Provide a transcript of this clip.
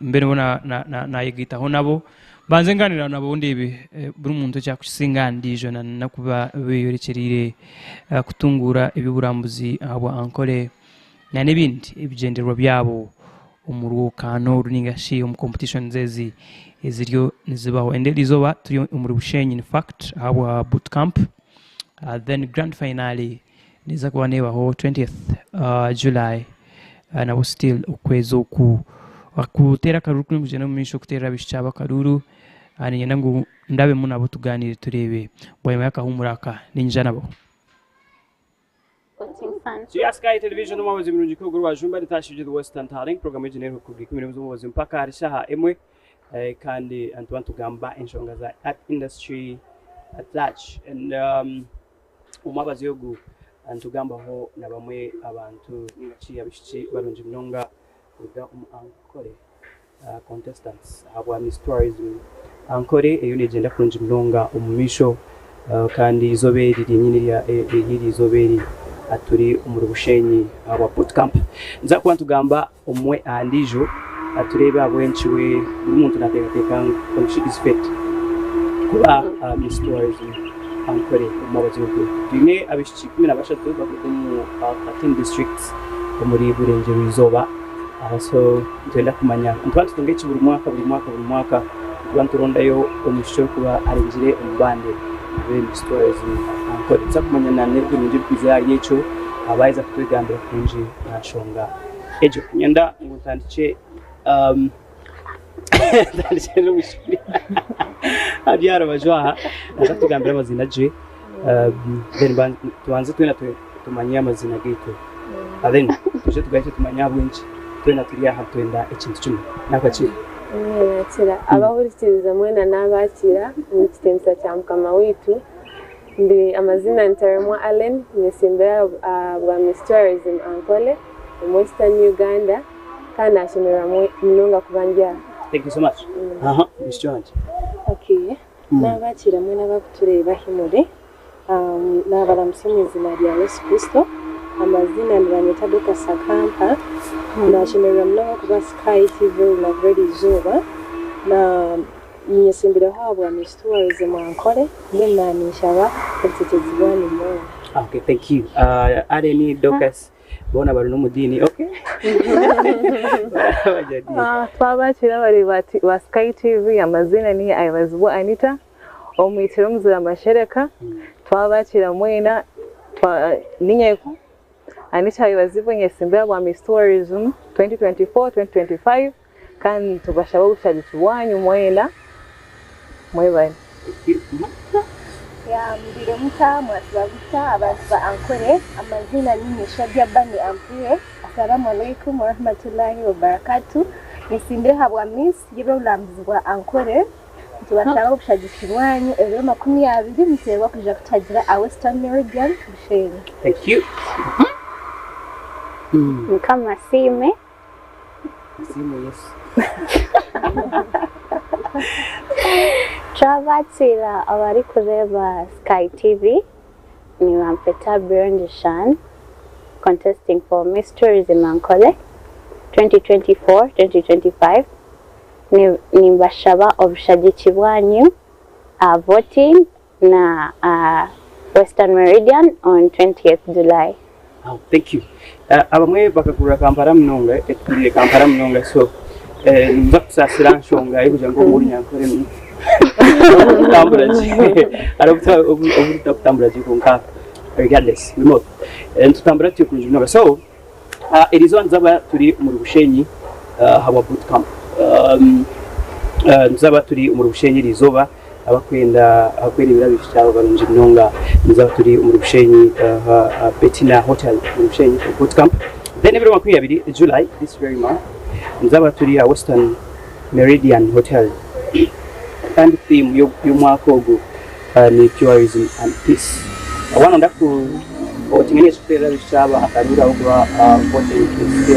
Mbe nibo naayegaitaho nabo, mbanze ngaaniira nabo ndeebe buri muntu eki arikukisinga aha ndiijo na n'okuba beeyorekyereire kutunguura eby'oburambuzi ahabwa Ankole na n'ebindi ebigyendererwa byabo omu rwokaano oru nainga shi omu competitions ezi eziriyo nizibaho. And eri izooba turi omuri Bushenyi in fact ahabwa boot camp then grand finale Neeza kuba neebaho 20th July nabwo still okwezi oku. Kuteera akaruuru kuri nikugyenda omu maisho kuteerera abaishiki aba akaruuru niinyenda ngu ndabemu nabo tugaaniire tureebe bwanyima y'akahuumuro aka niinyija nabo. Ya Sky Television omwabazi murungi kuguru wa Jumba nitashije the Western Talent program egi neruho kuruga 11 z'omwabazi mpaka ahari shaha emwe kandi nituba nitugamba enshonga za art industry at large and um, Omwabazyo ogu nitugambaho na bamwe abantu ninga shi abaishiki barungi munonga kuruga omu Ankole contestants ahabwa Miss Tourism Ankole eriyo negyenda kurungi munonga omu maisho kandi eizooba eri ryenyini eri erizooba eri turi omuri Bushenyi ahabwa boot camp. Nituza kuba nitugamba omwe aha ndiijo tureebe ahabw'enki we buri muntu naateekateeka ngu she is fit kuba Miss Tourism Ankole omu mwabazyo ogwo. Twine abaishiki 13 barikuruga omu 13 districts omuri Burengyerwa-izooba so nitwenda kumanya nituba nitutunga eki buri mwaka buri mwaka buri mwaka nituba niturondayo omwishiki orikuba arengire omu bandi abe Miss Tourism Ankole. Nituza kumanya n'ebirungi ebirikwija ahari ekyo baaheza kutwegambira kurungi aha nshonga Egyo niinyenda ngu ntandikye ntandikye n'omwishiki ari aha rubaju aha naaza kutugambira amaziina gye then tubanze twena tumanye amaziina gaitu then twije tugaruke tumanye ahabw'enki twena turi aha nitwenda ekintu kimwe. Nakwakira? Nakira. Abahurikiriza mwena naabakira omu kitiinisa kya Mukama waitu. Ndi amazina ni Taremwa Allen, nyesimbire ahabwa Miss Tourism Ankole omu Western Uganda kandi nashemererwa munonga kuba ndi aha. Thank you so much. Aha, mushiki wangye. Okay, nabakiira mwena abakutureeba ahi muri, nabaramutsya omu izina rya Yesu Kristo. Amazina nibanyeta Dorcas Akampa, nashemererwa munonga kuba Sky TV orunaku rw'erizooba. Ninyesimbireho ahabwa Miss Tourism Ankole, mbwenu naninshaba obutekyezi bwanyu mwena. Okay, thank you. Allen, Dorcas, boona bari n'omu diini, okay? Twabakiira abareebi ba Sky TV, amaziina ni Ayebazibwe Anita, omwitsire omuzira mashereka, twabakiira mwena, ninye Anita Ayebazibwe nyesimbire ahabwa Miss Tourism 2024, 2025. Kandi nitubashaba obushagiki bwanyu mwena. Mwebare. Mwiriwe muta, mwasiba buta abantu ba Ankole, amaziina niinye Shadia Bani Ampire. Assalamu alaikum warahmatullahi wabarakatuh. Nyesimbire ahabwa Miss y'eby'obulambuzi bwa Ankole. Nitubashaba obushagiki bwanyu ebiro 20 muteerwa kwija kutagira aha Western Meridian Bushenyi. Thank you. Mukama asiime. Asiimwe Yesu. Twabakiira abarikureeba Sky TV, nibampeta Birungi Shan, contesting for Miss Tourism Ankole 2024-2025. Nimbashaba obushagiki bwanyu aha voting na aha Western Meridian on 20th July. Oh, thank you. Uh, abamwe bakagurira Kampala munonga, etugurire Kampala munonga so eh, nimuza kutusaasira nshonga y'okugira ngu obu Runyankore kutambura gye ari obu tutakutambura gye kwonka regardless we move eh, nitutambura tutyo kurungi munonga so uh, eriizooba nituzaba turi omuri Bushenyi uh, ahabwa boot camp um, uh, nituzaba turi omuri Bushenyi eriizooba Abakwenda kwereebera abaishiki aba barungi munonga niza turi omuri Bushenyi aha Betina Hotel omuri Bushenyi for boot camp. Then ebiro 20 July this very month nizaba turi aha Western Meridian Hotel kandi theme y'omwaka ogu ni tourism and peace. Waaba noyenda ku votinga ninga shi kuteerera abaishiki aba akaruuru ahabw'okuba voting is still.